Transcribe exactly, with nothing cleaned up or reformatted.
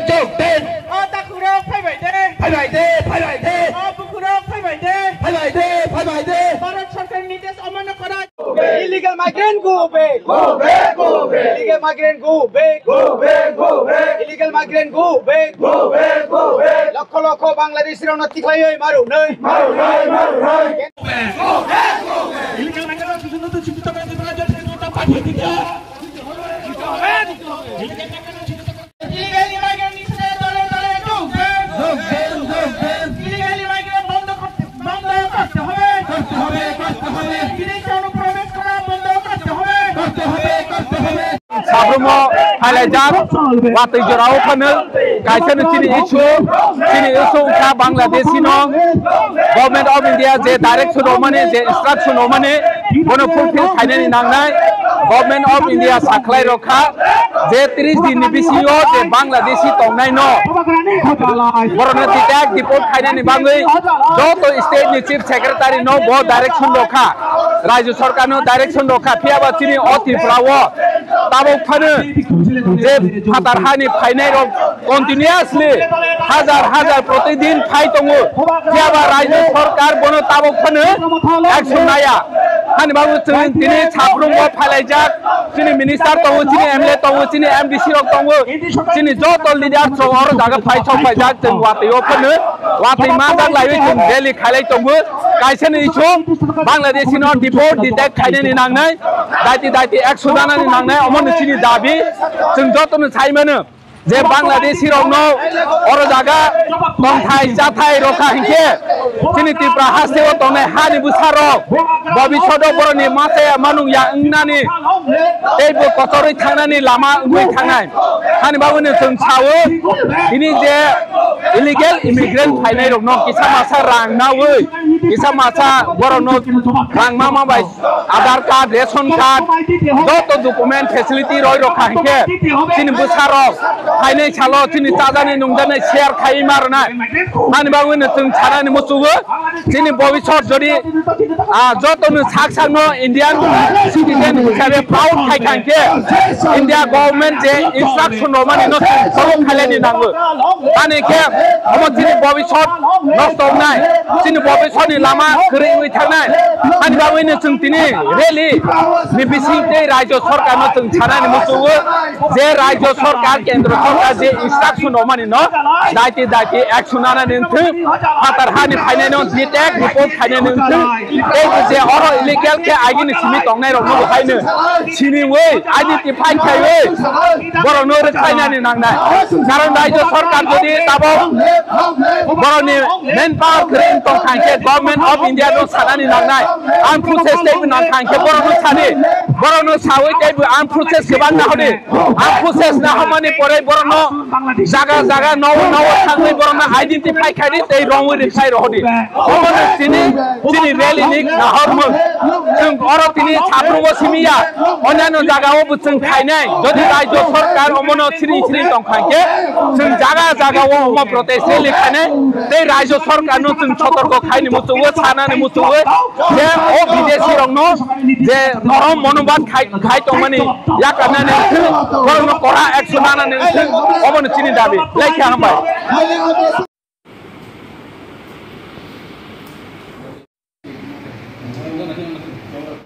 Jok den. O takhurok phaibai de. Phaibai de, phaibai de. O bukhurok phaibai de. Phaibai de, phaibai de. Bharat Sarkar nirdesh omanno kora. Illegal migrant go back. Go back, go back. Illegal migrant go back. Go back, go back. Illegal migrant go back. Go back, go back. Lokho lokho Bangladeshi rokno tikhlaiwi marunai. Marunai, marunai. Go back, go back. Illegal migrant rok susunno to chipita kare dibra jati kota pathai diya. Illegal migrant নিষেধে দলে দলে যোগ দেন। যোগ দেন, যোগ দেন। Illegal migrant বন্ধ করতে, বন্ধ করতে হবে। করতে হবে, করতে হবে। বিদেশে অনুপ্রবেশ করা বন্ধ করতে হবে। করতে হবে, করতে হবে। Sabrumo phailai jak, watwi jorao phano, kaisa no chini issue, chini issue wngkha Bangladeshi no, Government of India je direction rwmani, je instruction rwmani, bono fulfill khainani nangnai, Government of India sakhlai rokha. Je tris din ni bisingo je Bangladeshi tongnai no, borokno detect deport khainani bagwi joto state ni chief secretary no bo direction rokha, Rajya Sarkar no direction rokha, phiya ba chini o Tripura o tabok phano je phatar hani phainai rok continuously hajar hajar protidin phai tongo, phiya ba Rajya Sarkar bono tabok phano action naya. Hani bagwi chwng tini sabrumbo phailaijak, chini minister tongo, chini M L A tongo, chini M D C rok tongo, chini joto leader rok oro jaga phai sok phaijak, chwng watwi o phano watwi manjak laiwi chwng rally khailai tongo. Kaisa ni issue Bangladeshi no deport detect khainani nangnai, daiti daiti action nanani nangnai, omo ni chini dabi, chwng joto no sai mano. Je Bangladeshi rokno oro jaga tongthai chathai rokha hinkhe chini Tripura hasteo tongnai hani bwsarok bobishodo borokni machaya manung ya wngnani teibo kotorwi thangnani lama wngwi thangnai. Hani bagwino chwng sao tini je illegal immigrant phainai rokno kisa masa rang naui kisa masa borokno rang mama bai Aadhaar card, ration card, joto document facility roi rok kha hinkhe chini bwsarok phainai salo chini chajani nungjaknai share khai ma rwnai. Hani bagwino chwng sanani muchungo chini bobisot jodi, ah, jotono sak sakno Indian citizen hisabe proud khai kha hinkhe India government je instruction rwmani no chwng follow khailani nango. Ani khe omo chini bobisot nosto wngnai, chini bobisotni lama kwrwi wngwi thangnai. Ani bagwino chwng tini rally ni bising tei Rajya Sarkarno chwng sanani muchungo je Rajya Sarkar, Kendra Sarkar je instruction rwmani no daiti daiti action nanani wngthwng, phatar hani phainaino detect report khainani wngthwng, tei je oro illegal khe agini simi tongnai rokno bo haino siniwi identify khaiwi borokno rwkhlainani nangnai. Karon Rajya Sarkar jodi tabok borokni manpower kwrwi wng tong kha hinkhe Government of India no sanani nangnai. Armed Forces teibo nang kha hinkhe borokno sadi, borokno sawi teibo Armed Forces kwbang nahodi. Armed Forces nahamani pore borokno jaga jaga nogo nogo thangwi borokno identify khaidi tei romwi rwkhai rohodi. Omono chini, chini rally ni nahormung. Chwng oro tini sabrumbo simi ya, onyaino jagao bo chwng khainai. Jodi Rajya Sarkar omono siri siri tong kha hinkhe, chwng jaga jagao omo protest rally khainai. Tei Rajya Sarkarno chwng sotorko khaini muchungo, sanani muchungo je o bidesi rokno je norom monobad khai, khai tongmani yakarnani wngthwng, borokno kora action nanani wngthwng, omono chini dabi. Lekha hambai.